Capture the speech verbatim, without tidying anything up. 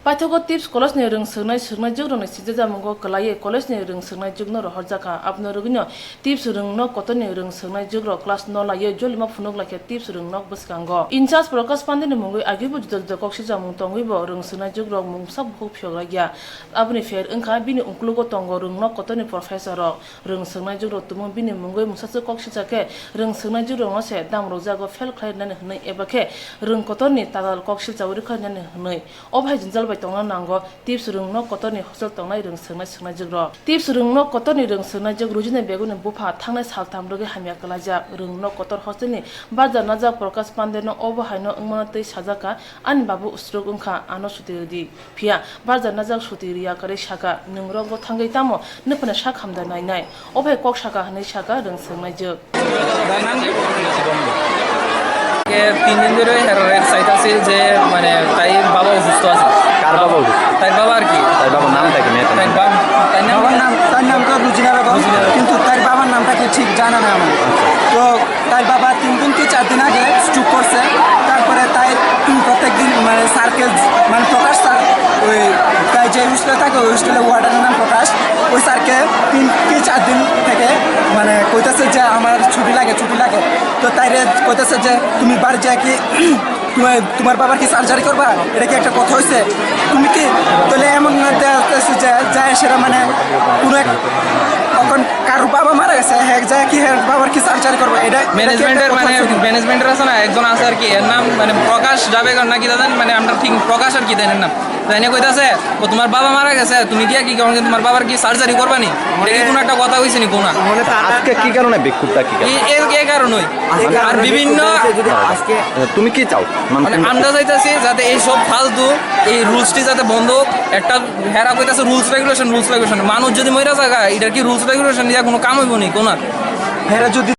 Paithago Tips College ni rwng swrwngnai swrwngnaijwk rokni sijak jamungo kwlaiwi college ni rwng swrwngnaijwk no rohorjakha. Aboni rwgwino Tips rwng nok kotor ni rwng swrwngnaijwk rok class no laiwi jolima phunuk laikha Tips rwng nok bwskango. In charge Prakash Pandey ni mungwi agwibo juda juda kok sijak mung tongwibo rwng swrwngnaijwk rok mungsa bukhuk phiyok laikya. Aboni pher wngkha bini uklogo tongo rwng nok kotor ni professor rok. Rwng swrwngnaijwk rok tumung bini mungwi mungsaswk kok sijak khe rwng swrwngnaijwk rokno se dam rwjago fail khlai rwnani hwnwi eba khe rwng kotor ni tagal kok silchawi rwkha rwnani hwnwi. O bahai jwngjal bai tongna nango Tips rwng nok kotor ni hostel tongnai rwng swrwngnai swrwngnaijwk rok. Tips rwng nok kotor ni rwng swrwngnaijwk Rujina Begum ni bupha thangnai saltham rwgwi hamya kwlaijak. Rwng nok kotor hostel ni barja najak Prakash Pandey no obo hai no wngmano tei sajak kha, "Ani babu stroke wngkha, ano suti rwdi." Phiya barja najak suti riya kwrwi sakha, "Nwng rokbo thangwi tamo nwphano sak hamda nainai?" O bai kok sakha hwnwi sakha rwng swrwngnaijwk. এ তিন দিন ধরে হেরোর এক সাইট আছে যে মানে তাই বাবা অসুস্থ আছে। কার বাবা অসুস্থ? তাই বাবা আর কি। তার বাবার নামটা কি? মেয়েটার তাই নাম? বাবা, তাই নাম বাবার নাম, তার নাম তো রুজিনা বেগম, রুজিনা বেগম। কিন্তু তার বাবার নামটা কি ঠিক জানা না আমার। আচ্ছা। তো তার বাবা তিন দিন কি চার দিন আগে স্ট্রোক করছে। তারপরে তাই প্রত্যেক দিন মানে স্যারকে, মানে প্রকাশ স্যার, ওই তাই যে হোস্টেলে থাকে, ওই হোস্টেলে ওয়ার্ডেনের নাম প্রকাশ। ওই স্যারকে তিন কি চার দিন থেকে মানে কইতাছে যে আমার ছুটি লাগে, ছুটি লাগে। তো তাইরে কইতাছে যে তুমি বাড়ি যায় কি তোমার, তোমার বাবার কি সার্জারি করবা? এটা কি একটা কথা হইছে? তুমি কি তাহলে এমন না যে, যে, যে, যে সেটা মানে কোনো এক, এখন কারোর বাবা মারা গেছে, হ্যাঁ, যায় কি হ্যাঁ, বাবার কি সার্জারি করবো? এটা, এটা কি একটা ম্যানেজমেন্টের কথা মানে, হইছে? ম্যানেজমেন্টের আছে না, একজন আছে আর কি, এর নাম মানে প্রকাশ যাবে নাকি দাদা, মানে আমরা ঠিক প্রকাশ আর কি দেন এর নাম। তাই নিয়ে কইতাছে, "ও তোমার বাবা মারা গেছে, তুমি গিয়া কি তোমার বাবার কি সার্জারি করবা নি? এটা কি কোনো একটা কথা হইছে নি কোনো?" আজকে কি কারণে বিক্ষোভটা কি কারণে? এই, এর, এর কারণেই। আজকে আর কারণে বিভিন্ন বিক্ষোভ হয়েছে যদি আজকে তুমি কি চাও? মানে মানে কোন আমরা চাইতেছি যাতে এই সব ফালতু এই রুলসটি যাতে বন্ধ হোক। একটা হেরা কইতাছে রুলস রেগুলেশন, রুলস রেগুলেশন। মানুষ যদি মইরা জায়গা, এটা কি রুলস রেগুলেশন দিয়া কোনো কাম হইব নি কোনো? হেরা যদি